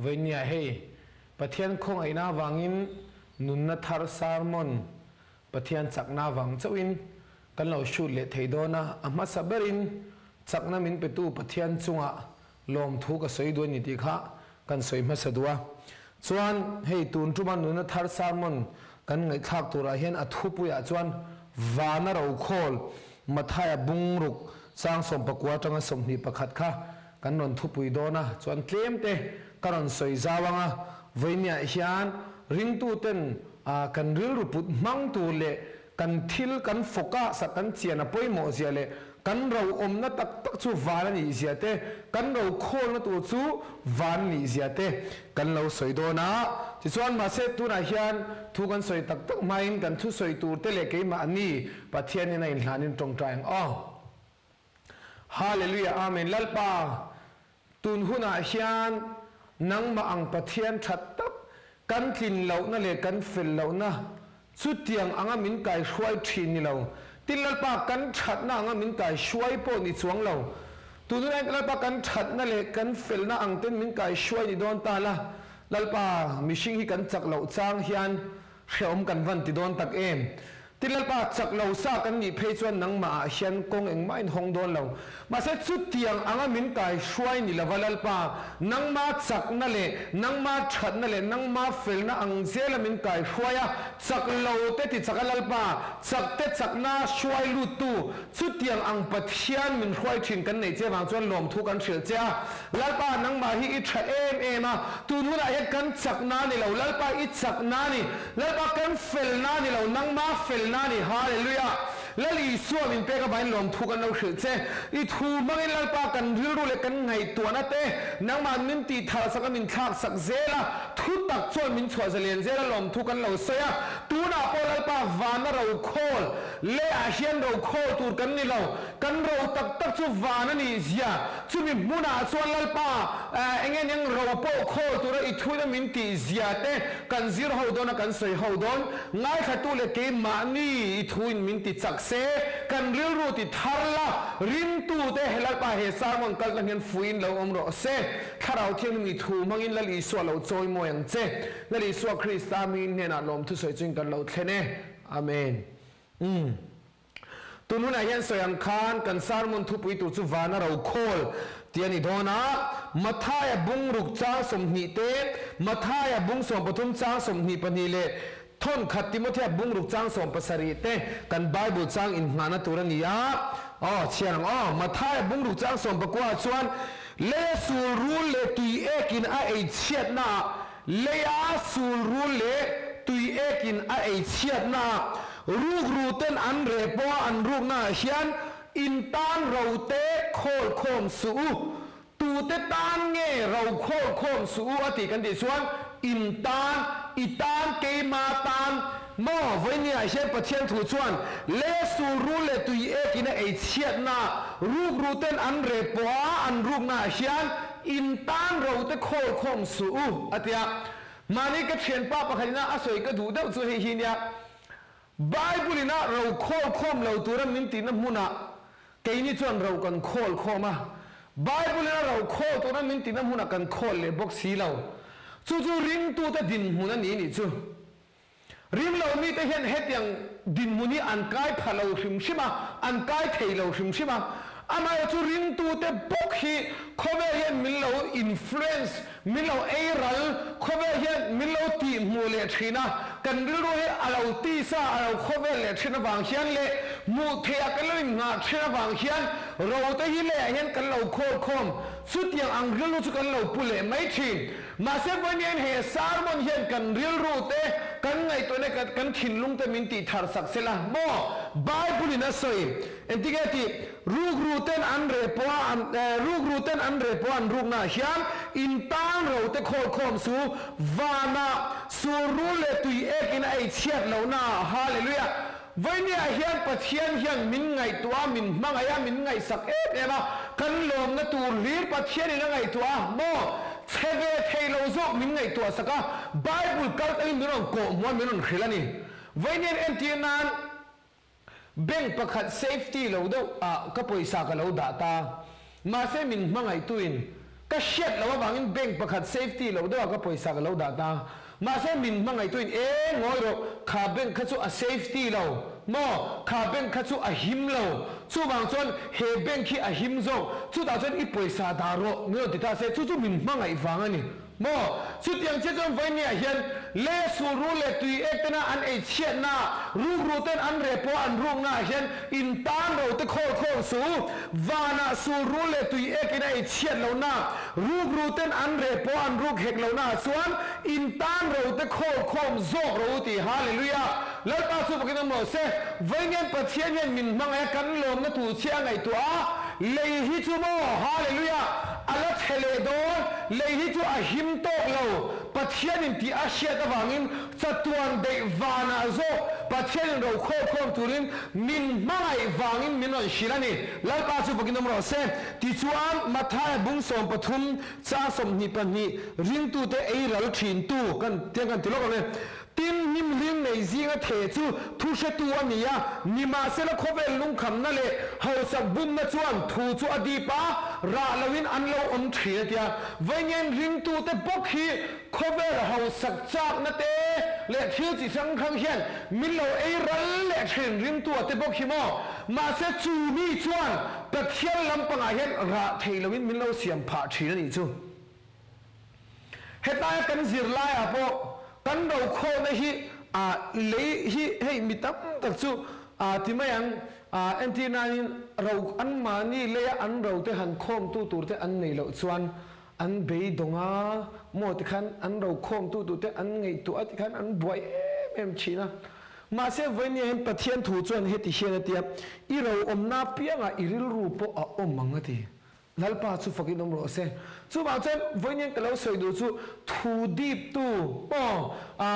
Vawinia hei Pathian khawngaihna avangin nunna thar sermon Pathian chakna avang chauhin kan lo shoot leh thei dawn a, a hmasa berin chakna min petu Pathian chungah lawmthu ka sawi duh a ni tih kha kan sawi hmasa duh a. Chuan hei tun tuma nunna thar sermon kan ngaihthlak turah hian a thupuiah chuan Vana Rokhawl Mathaia bungruk chang 19 atanga 21 kha kan rawn thupui dawn a, chuan tlem te ka rawn sawi zau ang a, vawinia hian ringtuten kan rilru put hmang tur leh kan thil kan focus a kan chian a pawimawh zia leh kan ro awmna tak tak chu van a nih zia te, kan ro khawlna tur chu van a nih zia te kan lo sawi dawn a. Tichuan mahse tunah hian thu kan sawi tak tak hmain kan thusawi tur te leh keimahni Pathianin a inhlanin tawngtai ang aw. Hallelujah Amen Lalpa tun hunah hian nangmah ang Pathian that tak kan tlin lohna leh kan fel lohna chutiang anga min kai hruai thin ni lo tin Lalpa kan thatna anga min kai hruai pawh ni chuang lo tun hunah hian Lalpa kan thatna leh kan felna ang ten min kai hruai ni dawn ta la Lalpa mihring hi kan chak loh chang hian Hrehawm kan van ti dawn tak em? Ti Lalpa, chak lo sa kan nih phei chuan nangmah ah hian kawng engmah in hawng dawn lo. Mahse chutiang anga min kai hruai ni lova Lalpa, nangma chakna leh nangma thatna leh nangma felna ang zela min kai hruai a, chak lo te ti chak a Lalpa, chak te chakna hruai lut tu, chutiang ang Pathian min hruai thin kan neih che vang chuan lawmthu kan hrilh che a. Lalpa nangmah hi i tha em em a, tun hunah hian kan chakna a ni lo, Lalpa i chakna a ni, Lalpa kan felna a ni lo, nangma felna a ni, Hallelujah! Lal Isua min pek avangin lawmthu kan lo hrilh che, i thu hmangin Lalpa kan rilru leh kan ngaihtuahna te nangmah min tih thar sak a min thlak sak zel a, thu tak chuan min chhuah zalen zel a lawmthu kan lo sawi a, tunah pawh Lalpa vana rokhawl leh ah hian rokhawl tur kan ni lo, kan ro tak tak chu van a nih zia. Chumi hmunah chuan Lalpa eng nge niang ro pawh khawl tura i thuina min tih zia te kan zir ho dawn a kan sawi ho dawn. Ngaithlatu leh keimahni i thuin min ti chak se, kan rilru ti thar la, ringtute he Lalpa he sermon kalna hian fuiin lo awm rawh se. Thlarau Thianghlim i thu hmangin Lal Isua lo chawi mawi ang che. Lal Isua Krista mi hnenah lawmthu sawi chuin kan lo thlen e. Amen. Umm. Tun hunah hian sawi ang khan kan sermon thupui tur chu vana rokhawl tih a ni dawn a, Mathaia bung ruk chang 20 te, Mathaia bung 13 chang 22 leh thawn khat Timothea bung ruk chang 17 te kan Bible chang inngahna tur a ni a. Aw, chhiar ang aw. Mathaia bung ruk chang 19 ah chuan, Leia sul rul leh tui ekin a ei chhiatnaah, Leia sul rul leh tui ekin a ei chhiatnaah, Rukru ten an reh pawha an ruknaah hian in tan ro te khawl khawm suh u, tute tan nge ro khawl khawm suh u a tih kan tih chuan in tan, i tan, keima tan maw? Vawinia hian Pathian thu chuan le sul rul leh tui ekin a ei chhiatnaah rukru ten an reh pawha an ruknaah hian in tan ro te khawl khawm suh u a ti a. Mahni ka thianpa pakhatina a sawi ka duh deuh chu hei hi nia, Bible ina ro khawl khawm lo tura min tihna hmunah keini chuan ro kan khawl khawm a, Bible ina ro khawl tura min tihna hmunah kan khawl leh bawk si lo. Chu chu ringtute dinhmun a ni nih chu. Ringlo mite hian hetiang dinhmun hi an kai pha lo hrim hrim a, an kai thei lo hrim hrim a. Amaherawhchu chu ringtute bawk hi khawvel hian min lo influence, min lo ei ral, khawvel hian min lo tih hmuh leh thin a, kan rilru hi a lo tisa, a lo khawvel leh thin avang hian leh hmuh theih ah kan lo innghah thin avang hian rote hi leiah hian kan lo khawl khawm. Chutiang ang rilru chu kan lo pu leh mai thin. Mahse vawiin he sermon hian kan rilru te, kan ngaihtuahna leh kan thinlung te min tih thar sak se la maw? Bible in a sawi, engtin nge tih? Rukru ten an reh pawh a an rukru ten an reh pawh a an rukna ah hian in tan ro te khawl khawm su, vanah sur rul leh tui ek in a ei chhiat lohna ah. Hallelujah! Vawinia hian Pathian hian min ngaihtuah a, min hmangaih a, min ngaihsak em em a, kan lawmna tur hlir Pathianin a ngaihtuah a, maw? Chhe ve thei lo zawk min ngaihtuah sak a, Bible kal kalin min rawn kawh hmuh a, min rawn hrilh a ni. Vawinia entir nan bank pakhat safety lo deuh ah ka pawisa ka lo dah ta, mahse min hmangaihtuin Ka hriat loh avangin bank pakhat safety loh deuhah ka pawisa ka lo dah ta. Mahse min hmangaihtuin e ngawi rawh, kha bank kha chu a safety lo maw, kha bank kha chu a him lo, chuvang chuan he bank hi a him zawk, chutah chuan i pawisa dah rawh min rawn ti ta se, chu chu min hmangaih vang a ni maw? Chutiang chiah chuan vawinia hian lei a sul ru leh tui ek tena an ei chhiatna, rukru ten an reh pawh an ruknaah hian in tan ro te khawl khawm suh u, vanah sul ru leh tui ekin a ei chhiat lohna, Rukru ten an reh pawh an ruk hek lo naah chuan in tan ro te khawl khawm zawk ro u tih Hallelujah! Lalpa chu fakin awm rawh se. Vawiin Pathian hian min hmangaih a kan lawmna tur chhiah a ngaihtuah a, lei hi chu maw Hallelujah! A la chhe leh dawn, lei hi chu a him tawk lo, Pathianin tih a hriat avangin chatuan daih vanah zawk Pathianin ro khawl khawm turin min hmangaih vangin min rawn hrilh a ni. Lalpa chu fakin awm rawh se. Tichuan, Mathaia bung 13 chang 22 ringtute ei ral thintu kan tiang kan ti lawk ang e. Tin, hnimhling nei zinga theh chu thu hretu a ni a, nimahsela khawvel lungkhamna leh hausak bumna chuan thu chu a dip a, rah loin an lo awm thin a tia. Vawiin ringtute bawk hi khawvel hausak chakna te leh thil chi hrang hrang hian min lo ei ral leh thin ringtua te bawk hi maw? Mahse chu mi chuan Pathian lampangah hian rah thei loin min lo siam phah thin a nih chu. Hetaia kan zirlaiah pawh kan rokhawhna hi lei hi hei mi tam tak chu ti mai ang, entir nanin ro anmahni leia an rote han khawmtu turte an nei loh chuan an beidawng a maw tikhan an rokhawmtu turte an ngaihtuah a tikhan an buai em em thin a. Mahse vawinia hian Pathian thu chuan heti hian a ti a, I ro awmna apiangah i rilru pawh a awm ang a ti. Lalpa chu fakin awm rawh se. Chuvang chuan vawinia ka lo sawi duh chu thu diptu aw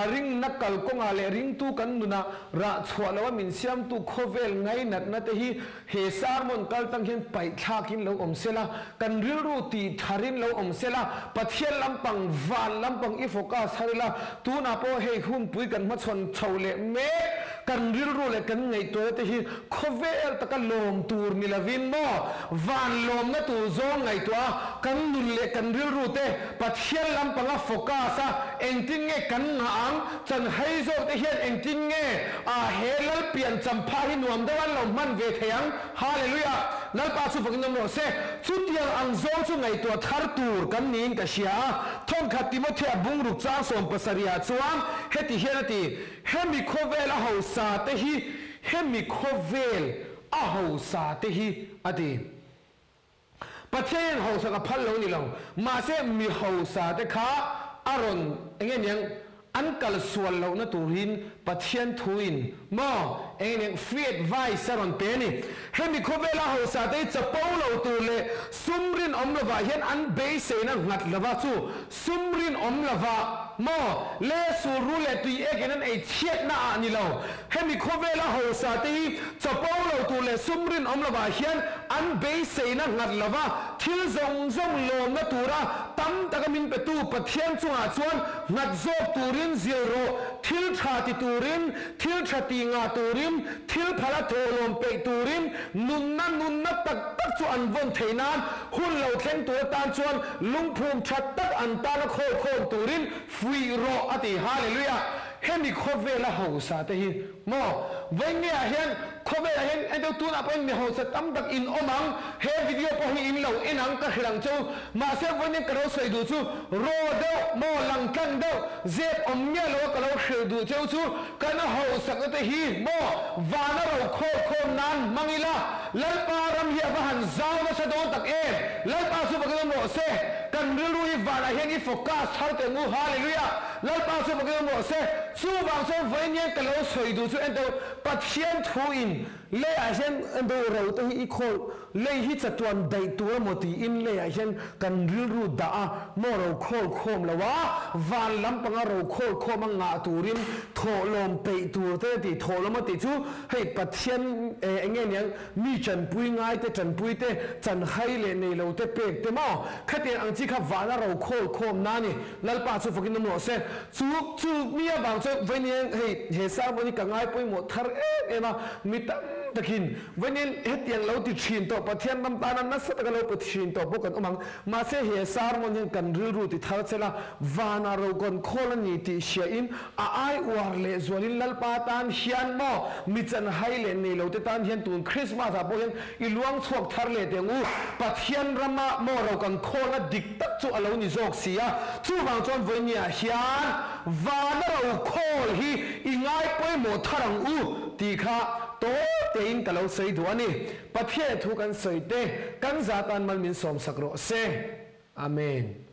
ringna kalkawngah leh ringtu kan nunah rah chhuah loha min siamtu khawvel ngainatna te hi he sermon kal tang hian paihthlakin lo awm sela, kan rilru tih tharin lo awm sela, Pathian lampang, van lampang i focus har ila, tunah pawh hei hunpui kan hmachhawn chho leh mek, kan rilru leh kan ngaihtuahna te hi khawvel taka lawm tur ni lovin maw, van lawmna tur zawng ngaihtuah a, kan nun leh kan rilru te Pathian lampanga focus a, engtin nge kan ngah ang, chanhai zawk te hian engtin nge a he Lalpian champha hi nuam deuh an lo hman ve thei ang, Hallelujah! Lalpa chu fakin awm rawh se. Chutiang ang zawng chu ngaihtuah thar tur kan niin ka hria a. Thawnkhat Timothea bungruk chang 17 ah chuan heti hian a ti, Hemi khawvel a hausa te hi, hemi khawvel a hausa te hi, a ti. Pathian hian hausak a phal lo ni lo, mahse mi hausa te kha a rawn eng nge niang an kal sual lohna turin Pathian thuin maw eng nge niang free advice a rawn pe a ni. Hemi khawvela hausa te hi chapo lo tur leh sum rinawm lovah hian an beiseina nghat lova chu sum rinawm lova maw le sul ru leh tui ekin an ei chhiatna ah ni lo. Hemi khawvela hausa te hi chapo lo tur leh sum rinawm lovah hian an beiseina nghat lova thil zawng zawng lawmna tura tam taka min petu Pathian chungah chuan nghat zawk turin zil rawh, thil tha ti turin, thil tha ti ngah turin, thil phala thawhlawm peih turin, nunna nunna tak tak chu an vawn theih nan hun lo thleng tur atan chuan lungphum tha tak an tana khawl khawm turin fuih rawh a ti. Hallelujah! Hemi khawvela hausa te hi maw? Vawiingeah hian khawvelah hian engteu tunah pawhin mi hausa tam tak in awm ang, he video pawh hi in lo en ang ka hrilh ang cheu. Mahse vawiin ka lo sawi duh chu raw deuh maw langtlang deuh zep awm miah lo a ka lo hrilh duh cheu chu kan hausakna te hi maw vana ro khawl khawm nan hmang ila Lalpa ram hi a va han zau nasa dawn tak em! Lalpa chu fakin awm rawh se, kan rilru hi vanah hian i focus thar teh ngu, Hallelujah! Lalpa chu fakin awm rawh se. Chuvang chuan vawiin hian ka lo sawi duh chu ento Pathian thu in leiah hian ento ro te hi i khawl lei hi chatuan daih tur emaw tiin leiah hian kan rilru dah a maw ro khawl khawm lo a van lampanga ro khawl khawm a ngah turin thawhlawm peih tur te tih thawhlawm a tih chu hei Pathian eng nge niang Mi chanpui ngai te, chanpui te, chanhai leh nei lo te pek te maw? Khatiang ang chi kha vana ro khawl khawm na ni. Lalpa chu fakin awm rawh se. Chu chu mi avang chuan vawiin hian hei he sermon hi ka ngai pawimawh thar em em a, mi tam. takin vawiin hetiang lo ti thin tawh Pathian ram tana nasa taka lo pe thin tawh pawh kan awm ang. Mahse he sermon hian kan rilru ti thar chela vana ro kawn khawl a ni tih hriain a ai uar leh zualin Lalpa tan hian maw mi chanhai leh nei lo te tan hian tun Christmas ah pawh hian i luang chhuak thar leh teh ang u. Pathian rama maw ro kan khawlna dik tak chu a lo ni zawk si a. Chuvang chuan vawinia hian vana ro khawl hi i ngai pawimawh thar ang u tih kha tawi tein ka lo sawi duh a ni. Pathian thu kan sawi te kan za tan mal min sawmsak rawh se. Amen.